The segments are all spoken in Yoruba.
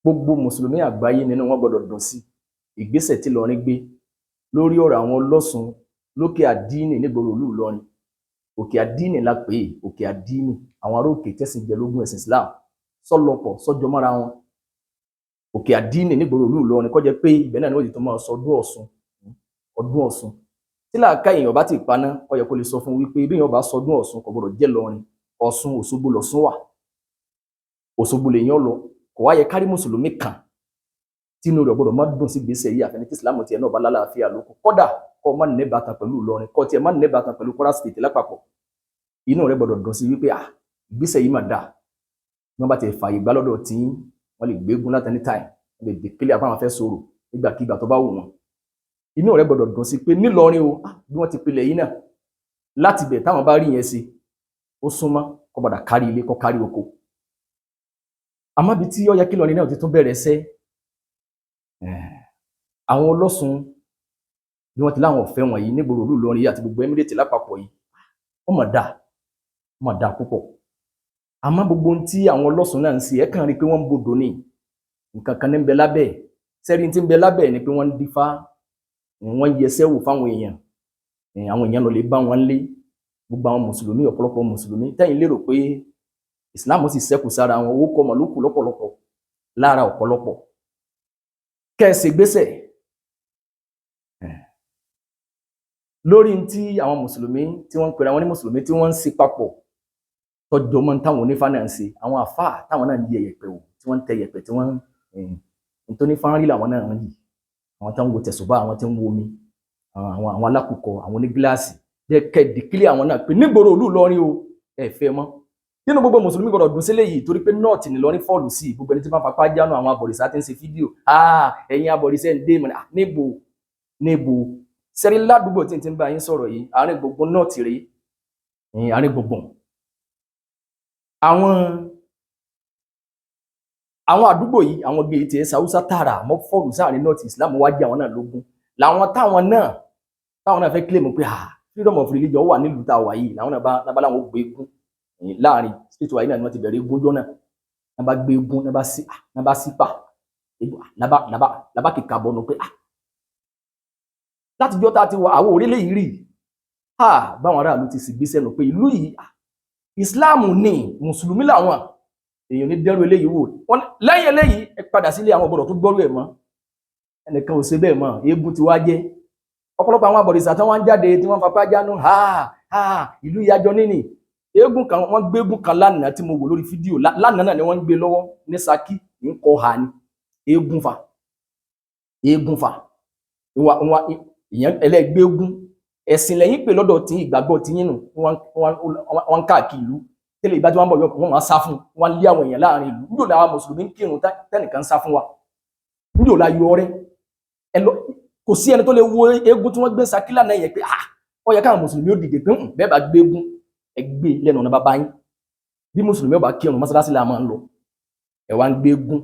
Gbogbo mùsùlùmí àgbáyé nínú wọn gbọ́dọ̀ dùn sí ìgbésẹ̀ tí Ìlọrin gbé lórí ọ̀rọ̀ àwọn ọlọ́sùn lókè Àdínì nígboro ìlú Ìlọrin. Òkè Àdínì la pè é, Òkè Àdínì. Àwọn ará òkè tẹ̀sìn jẹ lógún, ẹ̀sìn Islam sọlọpọ̀ sọjọ mọ́ra wọn. Òkè Àdínì nígboro ìlú Ìlọrin, kó jẹ́ pé ibẹ̀ náà ni wọ́n ti tún máa sọ ọdún Ọ̀ṣun. Ọdún Ọ̀ṣun tí làákà èèyàn bá ti paná, ó yẹ kó lè sọ fún wípé bí èèyàn bá sọdún Ọ̀ṣun, kò gbọdọ̀ jẹ́ Ìlọrin. Ọ̀ṣun, Òṣogbo lọ̀ṣun wà, Òṣogbo lèèyàn lọ. Kò wá yẹ kárí mùsùlùmí kan tínú rẹ̀ gbọ́dọ̀ má dùn sí gbèsè yìí, àfẹni tí Ìsìlámù tiẹ̀ náà bá lálàáfíà lóko. Kódà kó má ní bàtàn pẹ̀lú Ìlọrin, kó tiẹ̀ má ní bàtàn pẹ̀lú Kwara State lápapọ̀, inú rẹ̀ gbọ́dọ̀ dùn sí wípé, ah, ìgbésẹ̀ yìí mà dáa. Bí wọ́n bá ti fààyè gbá lọ́dọ̀ tí wọ́n lè gbégun láti any time, wọ́n lè declare àpá àwọn fẹ́ sọ̀rọ̀ nígbàkigbà tó bá wù wọ́n, inú rẹ̀ gbọ́dọ̀ dùn sí pé nílọrin o, ah, bí wọ́n ti pilẹ̀ yìí náà láti bẹ̀ táwọn bá rí yẹn sí, ó súnmọ́ kó padà kárí ilé, kó kárí oko. Àmọ́ ibi tí ó yẹ kí Ìlọrin náà ti tún bẹ̀rẹ̀ sẹ́, àwọn ọlọ́sùn bí wọ́n ti láwọn ọ̀fẹ́ wọ̀nyí nígboro ìlú Ìlọrin yìí àti gbogbo Emirate lápapọ̀ yìí, ó mọ̀ dáa, ó mọ̀ dáa púpọ̀. Àmọ́ gbogbo ohun tí àwọn ọlọ́sùn náà ń ṣe, ẹ̀ kàn rí i pé wọ́n ń bodò ní nǹkan kan ní ń bẹ lábẹ́ ẹ̀. Sẹ́rí tí ń bẹ lábẹ́ ẹ̀ ni pé wọ́n ń dífá, wọ́n ń yẹsẹ́ wò fáwọn èèyàn. Àwọn èèyàn lọ lè bá wọn lé gbogbo àwọn mùsùlùmí, ọ̀pọ̀lọpọ̀ mùsùlùmí tẹ́yìn lérò pé Ìsìláàmù sì ṣẹ́kù sára wọn, owó kọ́ mọ̀ ló kù lọ́pọ̀lọpọ̀ lára ọ̀pọ̀lọpọ̀. Kẹ́ẹ̀sì gbésẹ̀ lórí tí àwọn mùsùlùmí tí wọ́n ń pera wọn ní mùsùlùmí tí wọ́n ń ṣe papọ̀, tọjọ́ mọ́ táwọn onífá náà ń ṣe, àwọn àfáà táwọn náà ń di ẹ̀yẹ̀pẹ̀ wò, tí wọ́n ń tẹ ẹ̀yẹ̀pẹ̀, tí wọ́n ń tó ní fáńrí làwọn náà ń yìí, àwọn tó ń wo tẹ̀sùbá, àwọn tí ń wo omi, àwọn alákùkọ, àwọn onígíláàsì jẹ́ kẹ́ declare àwọn náà pé nígboro ìlú Ìlọrin o, ẹ fẹ́ mọ́. Nínú gbogbo mùsùlùmí gbọdọ̀ dùn sílẹ̀ yìí, torí pé north ní Ìlọrin fall sí. Gbogbo ẹni tí wọ́n fapá jánu, àwọn abọ̀rìṣà tí ń ṣe fídíò, "Ah, ẹ̀yin abọ̀rìṣà ń dé mọ̀ níbo níbo?" Sẹ́rí ládùúgbò tí n ti ń bá yín sọ̀rọ̀ yìí, àárín gbùngbùn north rèé, àárín gbùngbùn àwọn àdúgbò yìí, àwọn gbé tí ẹ sàwùsá tààrà mọ́ fall sáàrin north. Islam wá jẹ́ àwọn náà lógún làwọn táwọn náà fẹ́ claim pé, ah, freedom of religion wà nílùú tá a wà yìí. Làwọn náà bá láwọn ó gbé eégún láàrin state wa yìí náà ni wọ́n ti bẹ̀rẹ̀ eégún jọ náà. Náà bá gbé eégún, náà bá sí pa náà bá kíkà bọ̀nù pé, ah, látijọ́ tá a ti wà, àwọn òrìlẹ̀ yìí rí. Ah, báwọn aráàlú ti sì gbé sẹ́nu pé ìlú yìí, ah, Islam ní, mùsùlùmí làwọn èèyàn ní dẹ́rù eléyìí wò. Wọ́n lẹ́yìn eléyìí, ẹ padà sílé, àwọn gbọ́dọ̀ tó gbọ́rú ẹ̀ mọ́. Ẹnìkan ò ṣe bẹ́ẹ̀ mọ́. Eégún ti wá jẹ́ ọ̀pọ̀lọpọ̀ àwọn abọ̀rìṣà tí wọ́n ń jáde, tí wọ́n fapá jánu, ha ha, ìlú ìyájọ́ níní. Eégún kan, wọ́n gbé eégún kan lánàá tí mo wò lórí fídíò lánàá náà ni wọ́n ń gbé lọ́wọ́ ní Ṣakí, ń kọ́ ha ni. Eégún fa, eégún fa ìwà ìyẹn ẹlẹ́gbẹ́ eégún ẹ̀sìn lẹ́yìn pé lọ́dọ̀ tí ìgbàgbọ́ tí yín nù. Wọ́n ń káàkiri ìlú tẹ́lẹ̀ ìbá tí wọ́n bọ̀, wọ́n máa sá fún wọ́n, lé àwọn èèyàn láàrin ìlú. Níjò làwọn mùsùlùmí ń kírun tẹ́nìkan ń sá fún wa? Níjò la yọ ọrẹ́ ẹ lọ? Kò sí ẹni tó lè wo eégún tí wọ́n gbé Ṣakí lánàá yẹn pé, ah, ó yẹ káwọn mùsùlùmí ó dìde pé bẹ́ẹ̀ bá gbé eégún, ẹ gbé lẹ́nu ọ̀nà bàbá yín. Bí mùsùlùmí ó bá kírun, mọ́sálásí la máa ń lọ. Ẹ wá ń gbé eégún,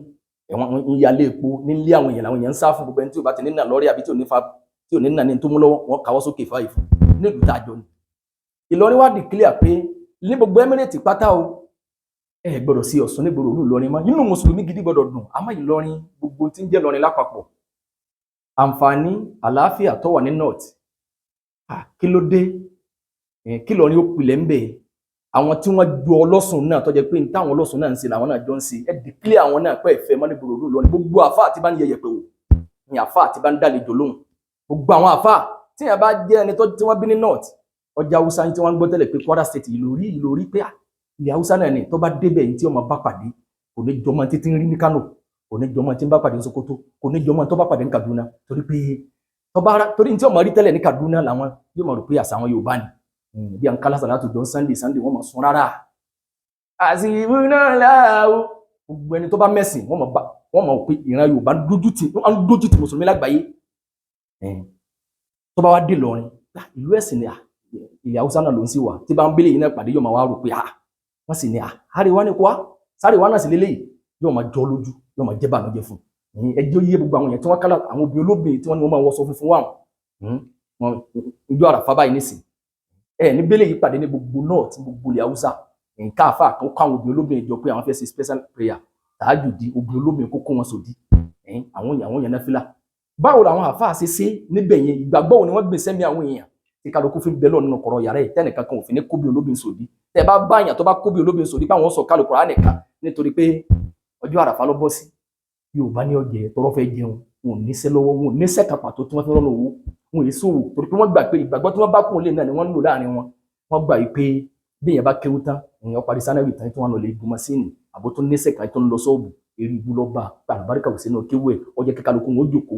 ẹ wọ́n ń yalé epo nílé àwọn èèyàn, làwọn èèyàn ń sá fún. Gbogbo ẹni tí ò bá ti ní nà lọ́rẹ́ àbí tí ò ní fa, tí ò ní nà ní tó mú lọ́wọ́, wọn káwọ́ sókè fáyìí fún nílùú tá a jọ ni. Ìlọrin wá declare pé ní gbogbo Emirate pátá o, ẹ gbọ́dọ̀ sí Ọ̀ṣun nígboro ìlú Ìlọrin mọ́. Inú mùsùlùmí gidi gbọ́dọ̀ dùn. Àmọ́ Ìlọrin, gbogbo tí ń jẹ́ Ìlọrin lápapọ̀, àǹfààní àlàáfíà tó wà ní north, ah, kí ló dé? Kí Ìlọrin ó pilẹ̀ ń bẹ̀. Àwọn tí wọ́n ju ọlọ́sùn náà, tó jẹ́ pé ní táwọn ọlọ́sùn náà ń ṣe làwọn náà jọ ń ṣe, ẹ declare àwọn náà pé ẹ̀fẹ́ mọ́ nígboro ìlú Ìlọrin. Gbogbo àfáà tí bá ń yẹ yẹ̀pẹ̀ wò ní, àfáà tí bá ń dàlejò lóhùn, gbogbo àwọn àfáà tí yẹn bá jẹ́ ẹni tó tí wọ́n bí ní north, ọjà Haúsá tí wọ́n ń gbọ́ tẹ́lẹ̀ pé Kwara State, Ìlórí, Ìlórí, pé ah, ilẹ̀ Haúsá náà ni, tó bá débẹ̀ yìí tí ọmọ bá pàdé, kò ní jọmọ títí ń rí ní Kano, kò ní jọmọ tí ń bá pàdé ní Sokoto, kò ní jọmọ tó bá pàdé ní Kaduna, torí pé tó bá torí tí ọmọ rí tẹ́lẹ̀ ní Kaduna, làwọn yóò máa rò pé àṣà àwọn Yorùbá ni. Bí à ń kálá sàlátù jọ Sunday Sunday, wọ́n máa sun rárá àsìkò náà láàwọ̀. Gbogbo ẹni tó bá mẹ́sìn, wọ́n máa bá wọ́n máa pé ìran Yorùbá ń dójú tì, wọ́n ń dójú tì mùsùlùmí lágbàáyé. Tó bá wá dé Ìlọrin, ah, ìlú ẹ̀sìn ni, ah, ilẹ̀ Haúsá náà ló ń sì wà. Tí bá ń bílẹ̀ yìí náà pàdé, yóò máa wá rò pé, ah, wọ́n sì ní, ah, àríwá ní kwa sáríwá náà sì lélẹ́yìí, yóò máa jọ lójú, yóò máa jẹ́ bànújẹ́ fún un. Ẹjọ́ yé gbogbo àwọn èèyàn tí wọ́n kálá, àwọn obìnrin olóbìnrin tí wọ́n ní wọ́n máa wọṣọ funfun wà wọn ìjọ Àràfá báyìí nísìn ẹ ní bẹ́lẹ̀ yìí pàdé ní gbogbo náà tí gbogbo ilẹ̀ Haúsá, nǹkan àfa kan kó àwọn obìnrin olóbìnrin jọ pé àwọn fẹ́ ṣe special prayer. Tààjùdí obìnrin olómi kókó wọn sòdí, àwọn yẹn náfìlà. Báwo làwọn àáfàá ṣe ṣe níbẹ̀ yẹn? Ìgbàgbọ́ wo ni wọ́n gbé sẹ́mi àwọn èèyàn tí kálukú fi ń bẹ lọ́nà kọ̀rọ̀ yàrá ẹ̀, tẹ́nìkan kan ò fi ní kóbi olóbìn sòdí? Tẹ́ bá bá èèyàn tó bá kóbi olóbìn sòdí, báwọn sọ kálukú rà nìkan nítorí pé ọjọ́ àràfà ló bọ́ sí. Yorùbá ní ọjẹ́ tọrọ fẹ́ jẹun, wọn ò níṣẹ́ lọ́wọ́, wọn ò níṣẹ́ kan pàtó tí wọ́n fi rọ́nà owó, wọn ò sòwò, torí pé wọ́n gbà pé ìgbàgbọ́ tí wọ́n bá kún lè náà ni wọ́n ń lò láàrin wọn. Wọ́n gbà yìí pé bí èèyàn bá kéwú tán, èèyàn parí sanawi tán, tí wọ́n lọ lè gun masíìnì àbó tó níṣẹ́ kan tó ń lọ sọ́ọ̀bù, eré ibú lọ́ba àlùbáríkà kò sínú kéwú ẹ̀. Ọjọ́ kíkálukú wọn ó jòkó,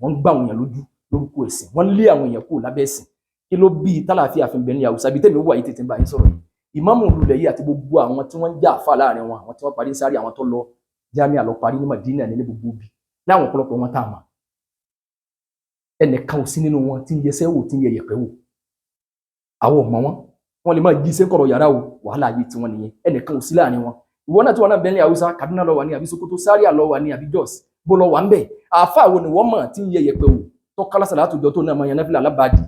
wọ́n ń gbà àwọn èèyàn lójú lórúkọ ẹ̀sìn, wọ́n lé àwọn èèyàn kúrò lábẹ́ ẹ̀sìn. Kí ló bí tálàfíà fi ń bẹ ní Haúsá ibi tẹ́mi wà yìí tètè ń bá yín sọ̀rọ̀ yìí? Ìmáàmù olùlẹ̀ yìí àti gbogbo àwọn tí wọ́n ń jà àfà láàrin wọn, àwọn tí wọ́n parí sáré, àwọn tó lọ jámíà lọ parí ní Madina ní gbogbo ibi láwọn ọ̀pọ̀lọpọ̀ wọn tá a mọ̀, ẹnìkan ò sí nínú wọn tí ń yẹsẹ́ wò, tí ń yẹ yẹ̀pẹ̀ wò. Àwọn ọmọ wọn, wọn lè máa jí sẹ́kọ̀rọ̀ yàrá o, wàhálà ayé tiwọn nìyẹn. Ẹnìkan ò sí láàrin wọn. Ìwọ náà tí wọn náà bẹ ní Haúsá, Kaduna lọ wà ní, àbí Sokoto, Zaria lọ wà ní, àbí Jos, bó lọ wà ń bẹ, àáfàá wo ni wọ́n mọ̀ tí ń yẹ yẹ̀pẹ̀ wò, tó kálásà látòjọ, tó náà máa yan náfìlà alábàádì,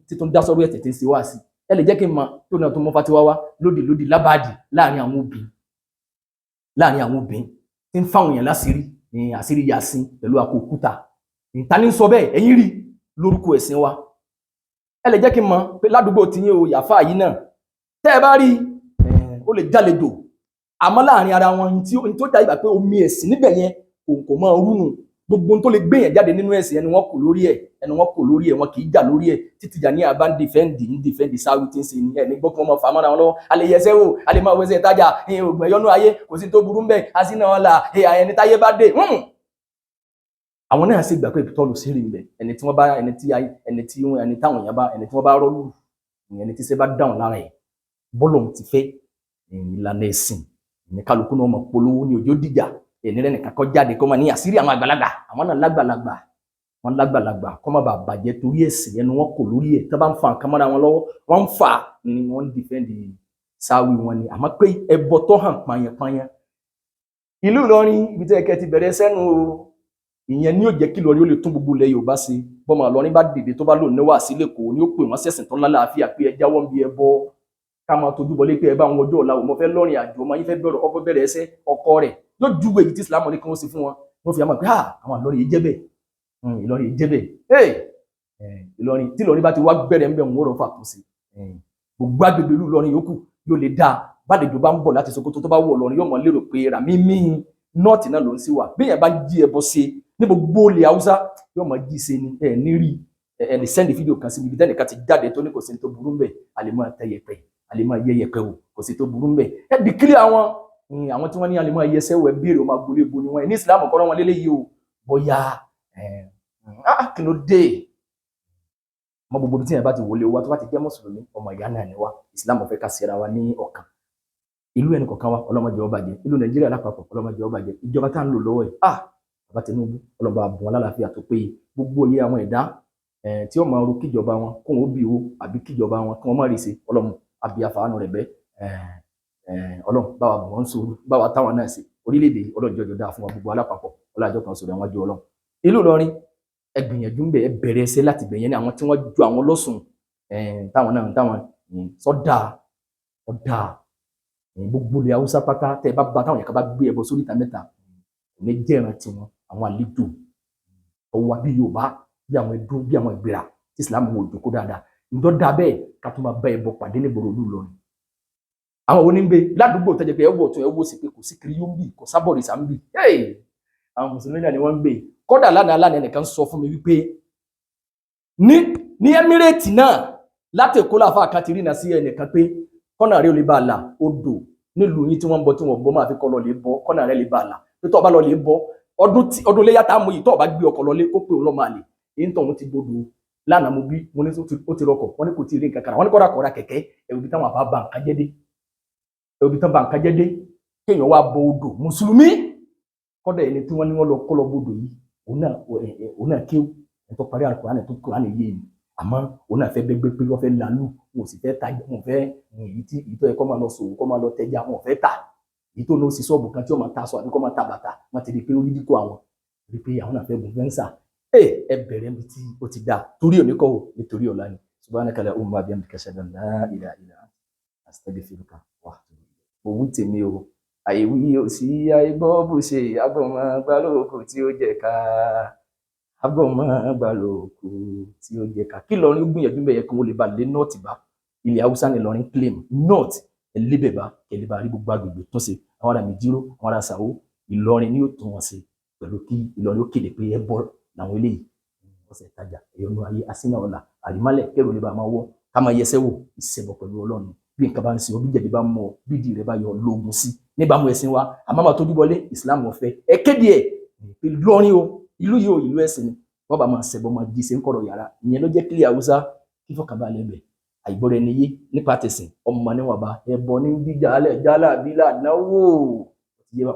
títún dá sọ́rọ́ ẹ̀ tètè ṣe wá sí? Ẹ lè jẹ́ kí n mọ̀ tó náà tó mọ́ fatiwa wá lódì lódì lábàádì láàrin àwọn obìnrin, láàrin àwọn obìnrin tí ń fáwọn èèyàn láṣìírí àṣírí yasin pẹ̀lú akọ òkúta. Ta ni ń sọ bẹ́ẹ̀? Ẹ̀yin rí lórúkọ ẹ̀sìn wa. Ẹ lè jẹ́ kí n mọ̀ pé ládùúgbò tiyín o, yàfá yìí náà tẹ́ ẹ bá rí, ó lè jálejò, àmọ́ láàrin ara wọn tí ó dá ìgbà pé omi ẹ̀sìn níbẹ̀ yẹn kò mọ rúnu. Gbogbo ohun tó lè gbé yẹn jáde nínú ẹ̀sìn, ẹnu wọn kò lórí ẹ̀, ẹnu wọn kò lórí ẹ̀, wọn kì í jà lórí ẹ̀. Títí jà ní àbá ń defend, ń defend sáwí tí ń ṣe ní ẹ̀ ní gbọ́ kí wọ́n máa fà á mọ́ra wọn lọ́wọ́. A lè yẹsẹ́ wò, a lè máa wẹsẹ̀ tájà ògùn ẹ̀yọ́nú ayé, kò sí tó burú ńbẹ̀ asínà ọ̀la ẹni táyé bá dé. Àwọn náà sì gbà pé ìtọ́lù sí rí ńbẹ̀. Ẹni tí wọ́n bá ẹni tí ẹni tí ẹni táwọn èèyàn bá ẹni tí wọ́n bá rọ́ọ̀lù, ẹni tí sẹ́ bá dáhùn lára ẹ̀, bọ́lọ̀ ti fẹ́ ìlànà ẹ̀sìn ní kálukú náà mọ̀ polówó ní òjò dìjà. Ẹni rẹ nìkan kọ́ jáde kọ́ máa ní àṣírí àwọn àgbàlagbà, àwọn náà lágbàlagbà, wọn lágbàlagbà, kọ́ má bàa bàjẹ́ torí ẹ̀sìn. Ẹnu wọn kò lórí ẹ̀. Tó bá ń fa nǹkan mọ́ra wọn lọ́wọ́, wọ́n ń fà ní wọ́n ń defend sáwì wọn ni, àmọ́ pé ẹbọ tó hàn pààyàn-pààyàn. Ìlú Ìlọrin, ibi tẹ́ kẹ́ ti bẹ̀rẹ̀ sẹ́nu o, ìyẹn ni yóò jẹ́ kí Ìlọrin ó lè tún gbogbo ilẹ̀ Yorùbá ṣe. Bọ́mọ Ìlọrin bá dìde, tó bá lò ní wàásí lẹ́kọ̀ọ́, ni ó pè wọ́n sẹ̀sìn tó lálàáfíà pé ẹ jáwọ́ ń bí ẹbọ, ká máa tójú bọlé pé ẹ bá àwọn ọjọ́ ọ̀la ò mọ fẹ́ lọ́rìn àjò, ọmọ yín fẹ́ bẹ̀rẹ̀ ọkọ, bẹ̀rẹ̀ ẹsẹ̀ ọkọ rẹ̀ yóò júwe èyí tí Islam ní kí wọ́n ṣe fún wọn. Wọ́n fi àmọ́ pé àwọn Ìlọrin yìí jẹ́ bẹ́ẹ̀, Ìlọrin yìí jẹ́ bẹ́ẹ̀. Ìlọrin tí Ìlọrin bá ti wá bẹ̀rẹ̀ ń bẹ̀, wọ́n rọ̀ fà tó sí gbogbo agbègbè ìlú Ìlọrin yòókù yóò lè dáa. Bàdéjọ bá ń bọ̀ láti Sokoto, tó bá wọ̀ Ìlọrin, yóò mọ̀ lérò pé ràmímí nọ́ọ̀tì náà ló ń sí wa. Bí èèyàn bá jí ẹbọ ṣe ní gbogbo ilẹ̀ Haúsá, yóò mọ̀ jí ṣe ni. Ẹ ní rí ẹ lè send fídíò kan sí ibi tẹ́nìkan ti jáde tó ní kò sí ní tó burú ń bẹ̀, a lè máa tẹ yẹpẹ̀, a lè máa yẹ yẹpẹ̀ wò, kò sí tó burú ń bẹ̀. Ẹ dìkírí àwọn tí wọ́n ní a lè máa yẹsẹ́ wẹ̀, béèrè ọmọ agbolé ibo ni wọ́n ní Islam kọ́ wọn lélẹ́yìí o. Bóyá kí ló dé mọ gbogbo tí yẹn bá ti wọlé wa, tó bá ti jẹ́ mùsùlùmí, ọmọ ìyá náà ni wa. Islam fẹ́ ká ṣera wa ní ọ̀kan. Ìlú ẹnì kọ̀ọ̀kan wa, ọlọ́mọdé ó bàjẹ́. Ìlú Nàìjíríà lápapọ̀, ọlọ́mọdé ó bàjẹ́. Ìjọba tá à ń lò lọ́wọ́ yìí, bàbá Tinubu, ọlọ́ba àbùn wọn lálàáfíà tó péye. Gbogbo òye àwọn ẹ̀dá tí ó máa ro kíjọba wọn kó wọn ó bì wo, àbí kíjọba wọn kí wọ́n má rí ṣe, ọlọ́mọ àbí àfàánù rẹ̀ bẹ́. Ọlọ́run báwa bù wọ́n sòrò, báwa táwọn náà ṣe orílẹ̀-èdè yìí. Ọlọ́run jọjọ dáa fún wa gbogbo alápapọ̀, ọlọ́jọ́ kan sọ̀rọ̀ àwọn àjọ ọlọ́run. Ìlú Ìlọrin, ẹ gbìyànjú ń bẹ, ẹ bẹ̀rẹ̀ ẹsẹ̀ láti bẹ̀yẹn ní àwọn tí wọ́n ju àwọn lọ́sùn táwọn náà táwọn sọ́dà ọ̀dà gbogbo ilẹ̀ Haúsá pátá. Tẹ́ ẹ bá ba táwọn yẹn ká bá gbé ẹbọ sórí ìta mẹ́ta, kò ní jẹ́ ìran tiwọn. Àwọn àlejò ọwọ́ bí Yorùbá, bí àwọn Ẹdún, bí àwọn Ìgbìrà tí Islam wò jókòó dáadáa, ǹjọ́ da bẹ́ẹ̀ ká tó máa bá ẹbọ pàdé nígboro ìlú Ìlọrin. Àwọn wo ní ń gbé ládùúgbò tẹ́jẹ́ pé ẹ wọ̀ tún ẹ wò sí pé kò sí kiri yóò ń bì, kò sábọ̀rìṣà ń bì? Àwọn mùsùlùmí náà ni wọ́n ń gbé. Kódà lánàá lánàá, ẹnìkan sọ fún mi wípé ní Emirate náà láti Èkó láfa kan ti rìnà sí ẹnìkan pé kọ́nà rẹ̀ ò lè bá a là, odò nílùú yín tí wọ́n ń bọ tí wọ́n bọ́ máa fi kọ́ lọ lè bọ́, kọ́nà rẹ̀ lè bá a là, pé tó o bá lọ lè bọ́ ọdún tí ọdún léyà tá a mú yìí, tó o bá gbé ọkọ̀ lọlé, kó pé òun lọ́ máa lè èyí tó òun ti gbódò. Lánàá mo bí mo ní ó ti rọkọ̀, wọ́n ní kò tí ì rí nǹkan kan, wọ́n ní kọ́ra kọ́ra kẹ̀kẹ́. Ẹ̀rù bí táwọn àbá ba nǹkan jẹ́ dé, ẹ̀rù bí táwọn ba nǹkan jẹ́ dé, kéèyàn wá bọ odò mùsùlùmí. Kọ́dà ẹni tí wọ́n ní wọ́n lọ kọ́ lọ bodò yìí, òun náà kéwù, ẹni tó parí Al-Qur'an tó Kùránì yé ni, àmọ́ òun náà fẹ́ bẹ́gbẹ́ pé wọ́n fẹ́ lálù, wọn ò sì fẹ́ tajà, wọn ò fẹ́ èyí tí èyí tó yẹ kó máa lọ sòwò, kó máa lọ tẹja, wọn ò fẹ́ tà. Èyí tó ní ó sì ṣọ́ọ̀bù kan tí ó máa ta aṣọ àbí kó máa ta bàtà, wọ́n ti rí i pé ó rí dínkù, àwọn rí i pé àwọn náà fẹ́ gun fẹ́ǹsà. Ẹ bẹ̀rẹ̀ níbi tí ó ti dáa, torí òní kọ́ o, nítorí ọ̀la ni. Subhanaka allahumma bihamdika, ashhadu an la ilaha illa anta, astaghfiruka wa atubu ilayk. Mo wí tèmi o. Àìwí òsì àìgbọ́ bó ṣe agbọ̀mọ̀ gbálòkù tí ó jẹ ká, agbọ̀mọ̀ gbálòkù tí ó jẹ ká. Kí Ìlọrin ó gbìyànjú bẹ́ẹ̀ yẹ kí wọ́n lè bá lé north bá. Ilẹ̀ Haúsá ní Ìlọrin claim north, ẹ lébẹ̀ bá kẹ́ lè bá rí gbogbo agbègbè tún ṣe. Àwọn ará Mìjíró, àwọn ará Sàwó, Ìlọrin ni yóò tún wọn ṣe pẹ̀lú kí Ìlọrin ó kéde pé ẹ bọ́ làwọn eléyìí. Ọ̀sẹ̀ ìtajà ẹ̀yọ́nú ayé asínà ọ̀la àrímálẹ̀ kẹrù lè bá máa wọ́ ká máa yẹsẹ́ wò ìṣẹ̀bọ̀ pẹ̀lú Ọlọ́run. Bí nǹkan bá ń ṣe ọ, bí jẹ̀dí bá mú ọ, bí ìdí rẹ bá yọ, lóògùn sí níbàámu ẹ̀sìn wa. Àmọ́ máa tójú bọlé Ìsìlámù ọ̀fẹ́. Ẹ kéde ẹ̀ pé lọ́rin o, ìlú yìí o, ìlú ẹ̀sìn ni. Wọ́n bá máa ṣẹbọ, máa jí ṣe ń kọ̀rọ̀ yàrá. Ìyẹn ló jẹ́ kílẹ̀ Haúsá kí fọkànbalẹ̀ bẹ̀. Àìgbọ́ra ẹni yé nípa tẹ̀sìn ọmọ níwọ̀nba ẹbọ ní díjà alẹ̀ jálà bílà náwó ti yé wa.